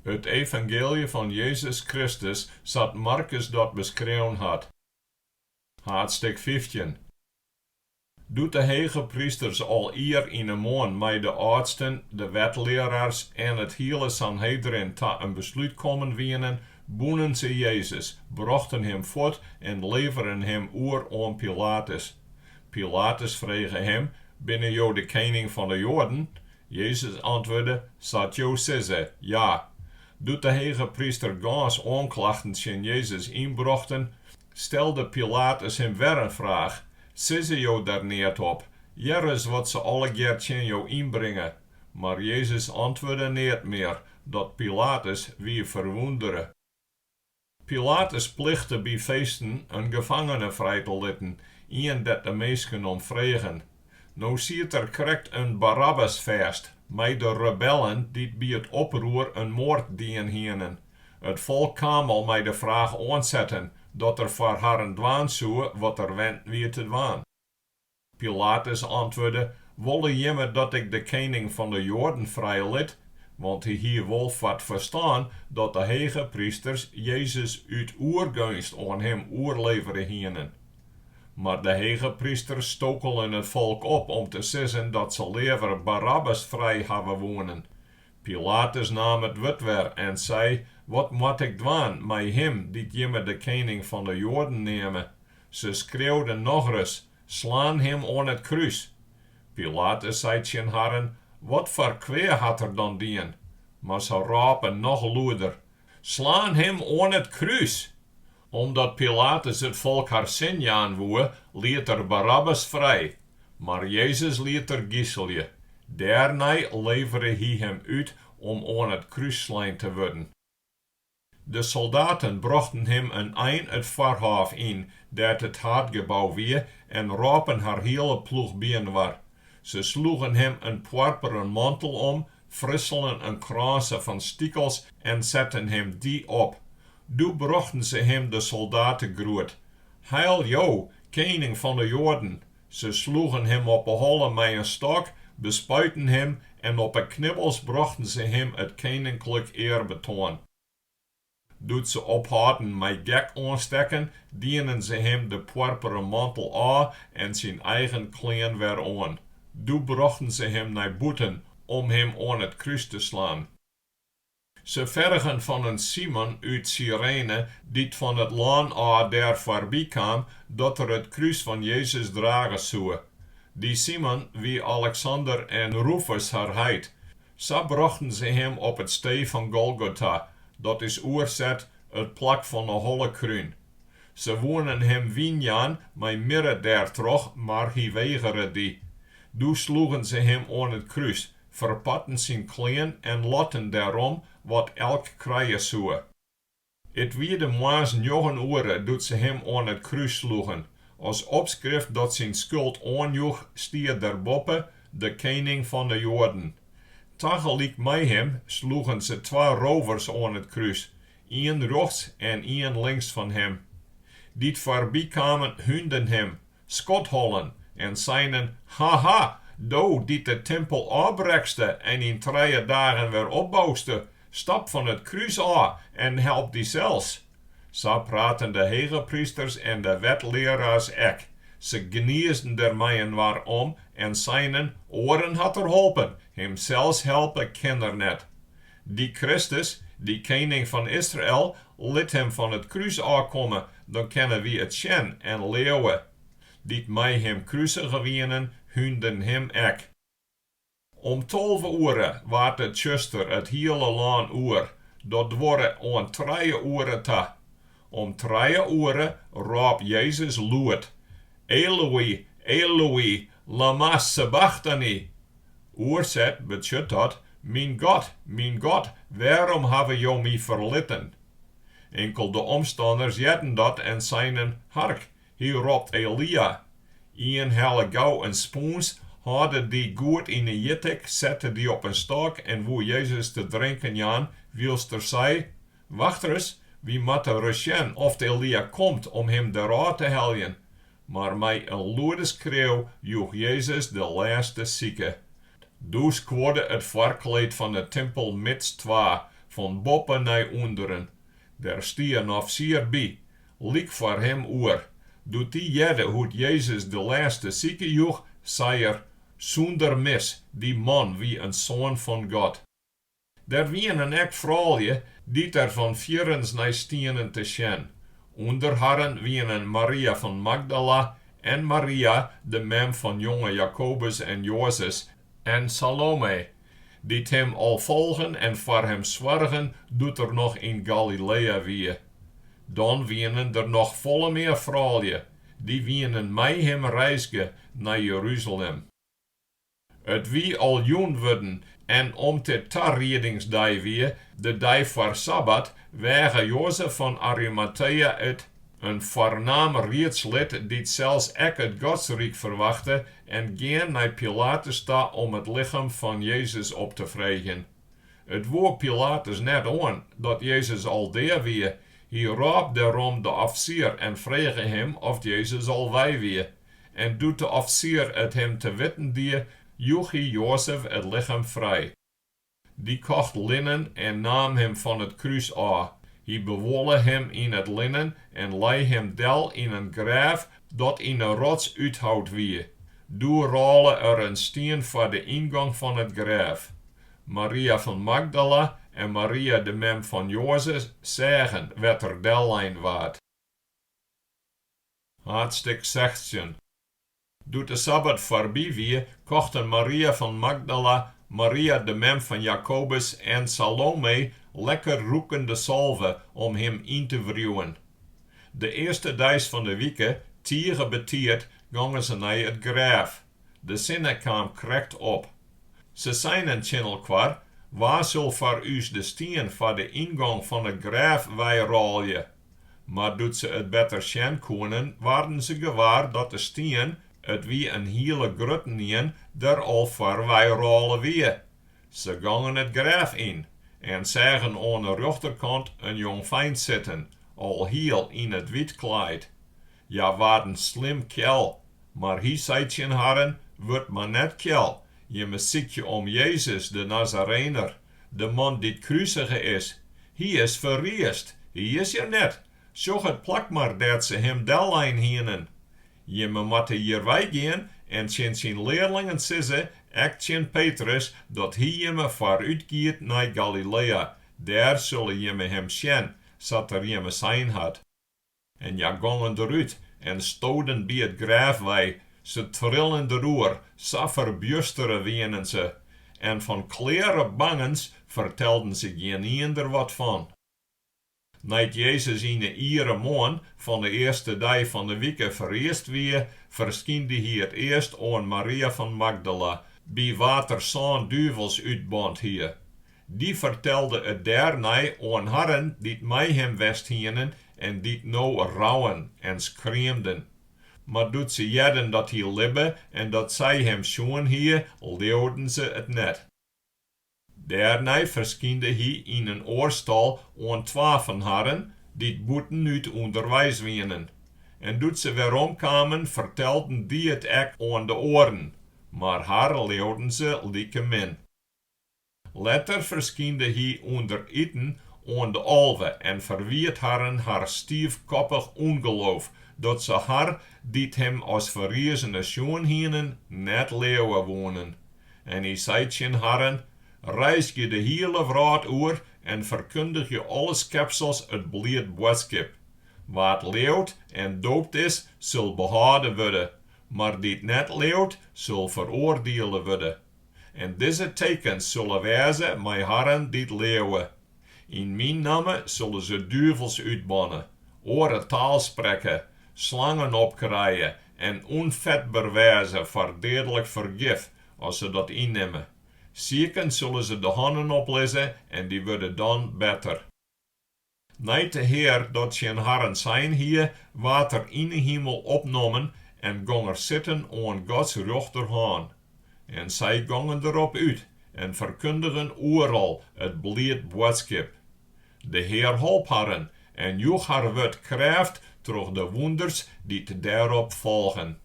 It evangeelje fan Jezus Kristus sa't Markus dat beskreaun hat. Haadstik 15. Doe't de hegeprysters al ier yn 'e moarn mei de âldsten, de wetlearaars en it hiele Sanhedrin ta in beslút kommen wienen, bûnen se Jezus, brochten him fuort en leveren him oer oan Pilatus. Pilatus frege him, Binne jo de kening fan de Joaden? Jezus antwurde, Sa't jo sizze, ja. Doe't de hegepryster gâns oanklachten tsjin Jezus ynbrochten, stelde Pilatus him wer in fraach, Sizze jo der neat op? Hear ris wat se allegear tsjin jo ynbringe. Mar Jezus antwurde neat mear, dat Pilatus wie ferwûndere. Pilatus plichte by feesten in gefangene frij te litten, ien dêr't de minsken om fregen. No siet der krekt in Barabbas fêst, mei de rebellen dy't by it oproer in moard dien hienen. It folk kaam al mei de fraach oansetten, dat er foar harren dwaan soe wat er wend wie te dwaan. Pilatus antwurde, Wolle jimme dat ik de kening fan de Joaden frijlit? Want hy hie wol foar 't ferstân dat de hegeprysters Jezus út oergeunst oan him oerlevere hienen. Mar de hegeprysters stokelen it folk op om te sizzen dat se leaver Barabbas frij hawwe woenen. Pilatus naam it wurd wer en sei, Wat moat ik dwaan mei him dy't jimme de kening fan de Joaden neame? Se skreauden nochris, Slaan him oan it krús! Pilatus sei tsjin harren, Wat foar kwea hat er dan dien? Mar se rôpen noch lûder, Slaan him oan it krús! Omdat Pilatus it folk har sin jaan woe, liet er Barabbas frij, mar Jezus liet er giselje. Dêrnei levere hy him út om oan it krús slein te wurden. De soldaten brochten him in ein it foarhôf yn, dêr't it haadgebou wie, en rôpen har hiele ploech byinoar. Se sloegen him in poarperen mantel om, frisselen in krânse fan stikels en setten him dy op. Doe brochten se him de soldategroet, Heil jo, kening fan de Joaden! Se sloegen him op 'e holle mei in stôk, bespuiten him en op 'e knibbels brochten se him it keninklik earbetoan. Doe't se ophâlden mei gek oanstekken, dienen se him de poarperen mantel ôf en syn eigen klean wer oan. Doe brochten se him nei bûten om him oan it krús te slaan. Se fergen fan in Simon út Syrene, dy't fan it lân ôf dêr foarby kaam, dat er it krús fan Jezus drage soe. Dy Simon wie Aleksander en Rufus har heit. Sa brochten se him op it stee fan Golgota, dat is oerset, it plak fan 'e hollekrún. Se woenen him wyn jaan mei mirre dêrtroch, mar hy wegere dy. Doe sloegen se him oan it krús, ferparten syn klean en lotten dêrom wat elk krije soe. It wie de moarns njoggen oere doe't se him oan it krús sloegen. As opskrift dat syn skuld oanjoech stie derboppe, De kening fan de Joaden. Tagelyk mei him sloegen se twa rovers oan it krús, ien rjochts en ien links fan him. Dy't foarbykamen húnden him, Skothollen en seinen, Ha, ha, do dy't de timpel ôfbrekste en yn trije dagen wer opbouste, stap fan it krús ôf en help dysels. Sa praten de hegeprysters en de wetlearaars ek. Se gniisden der mei-inoar om en seinen, Oaren hat er holpen, himsels helpe kin er net. Dy Kristus, dy kening fan Israel, lit him fan it krús ôfkomme, dan kinne wy it sjen en leauwe. Dy't mei him krusige wienen, húnden him ek. Om 12 oere waard it tsjuster it hiele lân oer, dat duorre oant trije oere ta. Om trije oere rôp Jezus lûd, Eloï, Eloï, lama sabachtani? Oerset betsjut dat, Myn God, myn God, wêrom hawwe Jo my ferlitten? Inkelde omstanners hearden dat en seinen, Hark, hy ropt Elia. Ien helle gau in spûns, hâlde dy goed yn 'e jittik, sette dy op in stôk en woe Jezus te drinken jaan, wylst er sei, Wacht ris, wy moatte ris sjen oft Elia komt om him derôf te heljen. Mar mei in lûde skreau joech Jezus de lêste sike. Doe skuorde it foarkleed fan 'e timpel midstwa. fan boppe nei ûnderen. Der stie in ofsier by, lyk foar him oer. Doe't dy hearde hoe't Jezus de lêste sike joech, sei er, Sûnder mis, dy man wie in Soan fan God. Der wienen ek froulju dy't der fan fierrens nei stienen te sjen. Under harren wienen Maria fan Magdala en Maria, de mem fan jonge Jakobus en Joazes, en Salome, dy't him al folgen en foar him soargen doe't er noch yn Galiléa wie. Dan wienen der noch folle mear froulju, dy wienen mei him reizge nei Jeruzalem. It wie al jûn wurden en om't it tariedingsdei wie, de dei foar sabbat, weage Joazef fan Arimateä it, in foarnaam riedslid dy't sels ek it Godsryk ferwachte, en gean nei Pilatus ta om it lichem fan Jezus op te freegjen. It woe Pilatus net oan, dat Jezus al dea wie. Hy rôp dêrom de ofsier en frege him oft Jezus al wei wie. En doe't de ofsier it him te witten die, joech hy Joazef it lichem frij. Dy kocht linnen en naam him fan it krús ôf. Hy bewuolle him yn it linnen en lei him del yn in grêf dat yn 'e rots úthoud wie. Doe rôle er in stien foar de yngong fan it grêf. Maria fan Magdala en Maria de mem fan Joazes seagen wêr't er dellein waard. Haadstik 16. Doe't de sabbat foarby wie, kochten Maria fan Magdala, Maria de mem fan Jakobus en Salome lekker rûkende salve om him yn te wriuwen. De earste deis fan de wike, tige betiid, gongen se nei it grêf. De sinne kaam krekt op. Se seinen tsjin elkoar, Wa sil foar ús de stien foar de yngong fan it grêf weirôlje? Mar doe't se it better sjen koenen, waarden se gewaar dat de stien, it wie in hiele grutten-ien, der al foar weirôle wie. Se gongen it grêf yn en seagen oan 'e rjochterkant in jongfeint sitten, alhiel yn it wyt klaaid. Hja waarden slim kjel, mar hy sei tsjin harren, Wurd mar net kjel, jimme sykje om Jezus, de Nazarener, de man dy't krusige is. Hy is ferriisd, hy is hjir net. Sjoch it plak mar dêr't se him dellein hienen. Jimme moatte hjir weigean en tsjin syn learlingen sizze, ek tsjin Petrus, dat hy jimme foarút giet nei Galiléa, dêr sille jimme him sjen, sa't er jimme sein hat. En hja gongen derút en stoden by it grêf wei, se trillen deroer, sa ferbjustere wienen se. En fan kleare bangens fertelden se gjinien der wat fan. Nei't Jezus yn 'e iere moarn fan 'e earste dei fan 'e wike ferriisd wie, ferskynde hy it earst oan Maria fan Magdala, by wa't er sân duvels útband hie. Dy fertelde it dêrnei oan harren dy't mei him west hienen en dy't no rouwen en skriemden. Mar doe't se hearden dat hy libbe en dat sy him sjoen hie, leauden se it net. Dêrnei ferskynde hy yn in oar stal oan twa fan harren, dy't bûtenút ûnderweis wienen. En doe't se weromkamen, fertelden dy it ek oan de oaren, mar har leauden se likemin. Letter ferskynde hy ûnder iten oan de 11 en ferwiet harren har stiifkoppich ûngeloof, dat se har, dy't him as ferrizene sjoen hienen, net leauwe woenen. En hy sei tsjin harren, Reizgje de hiele wrâld oer en ferkundigje alle skepsels it bliid boadskip. Wa't leaut en doopt is, sil behâlde wurde, mar dy't net leaut, sil feroardiele wurde. En dizze tekens sulle wêze mei harren dy't leauwe, Yn myn namme sulle se duvels útbanne, oare taal sprekke, slangen opkrije en ûnfetber wêze foar deadlik fergif as se dat ynnimme. Siken sulle se de hannen oplizze en dy wurde dan better. Nei't de Hear dat tsjin harren sein hie, waard er yn 'e himel opnommen en gong er sitten oan Gods rjochterhân. En sy gongen derop út en ferkundigen oeral it bliid boadskip. De Hear holp harren en joech har wurd krêft troch de wûnders dy't dêrop folgen.